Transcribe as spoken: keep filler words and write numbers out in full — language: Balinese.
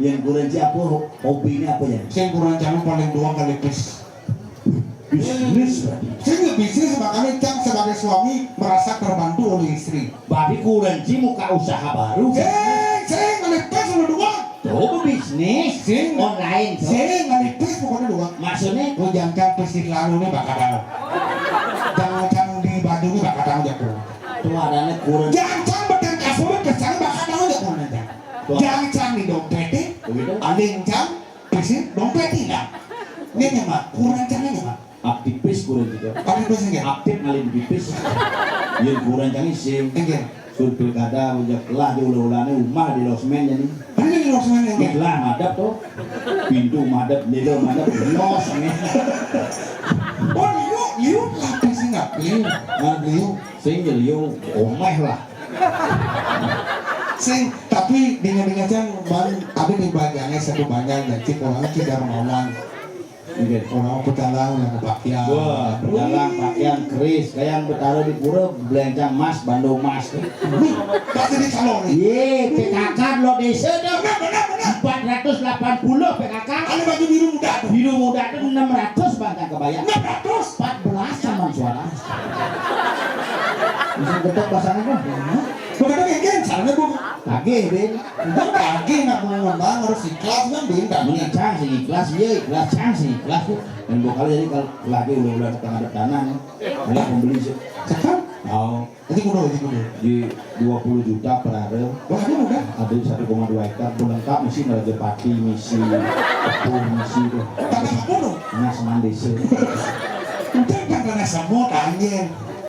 Yang kurencang apa, ho-, hobinya apa ya? Sing kurencang paling doang kali pis. Bisnis berarti. Sing bisnis, makanya Cang sebagai suami merasa terbantu oleh istri. Berarti kurencang muka usaha baru. Sing, sing kali pis lu doang. Tuh, bisnis. Sing. Online tuh. Sing kali pis pokoknya doang. Maksudnya? Lu jangan Cang pis di lalu nih bakal tahu. Jangan Cang di baju nih bakal tahu dia tuh. Tuh adanya kurang. Jangan Cang beten kasur, kesana bakal tahu dia tuh nanti. Tuh. Jangan Cang di dompet, begitu. Aling Cang, pis dompet hilang. Ini nih, Mak. Kurencang ini, Mak. Aktivis kurang gitu. Aktivis enggak? Aktif ngalih pipis. Yang kurencang sing. Enggak. Sur pilkada, udah lah di ulah-ulahnya rumah di losmen jadi. Ada di losmen enggak? Lah madep tuh. Pintu madep, jendela madep, losmen. Oh, liu, liu, lapis enggak? Liu, ah, liu. Sing ya liu, omeh lah. Sing, tapi dengan dengan Cang, Bang, ada di bagiannya satu banyak, dan cik orangnya tidak menolong. Nggih. Orang pecalang yang pakaian. Wah, pecalang pakaian keris, kayak yang betara di pura, belencang emas, bando emas. Duh, pasti di salon nih. Ye, P K K lo desa dong. Benar, benar, benar. Empat ratus delapan puluh P K K. Ada baju biru muda tuh. Biru muda tuh enam ratus bantang kebaya. Enam ratus. Empat belas sama suara. Bisa getok pasangan kan? Bukan lagi kan, salahnya bu. Lagi, Din. Enggak lagi, nak mau ngomong harus ikhlas kan, Din. Kan? Meni Cang sing ikhlas, iya ikhlas, Cang sing ikhlas tuh. Dan dua kali jadi kalau lagi udah-udah tengah tanah nih, banyak pembeli sih. Cakep. Oh. Jadi kudu, jadi kudu. Di dua puluh juta per hari. Wah, ini udah. Ada satu koma dua hektar, pelengkap misi Raja Pati, misi kebun, misi tuh. Tapi sepuluh. Nah, semandese. Udah kan kena semut, anjir.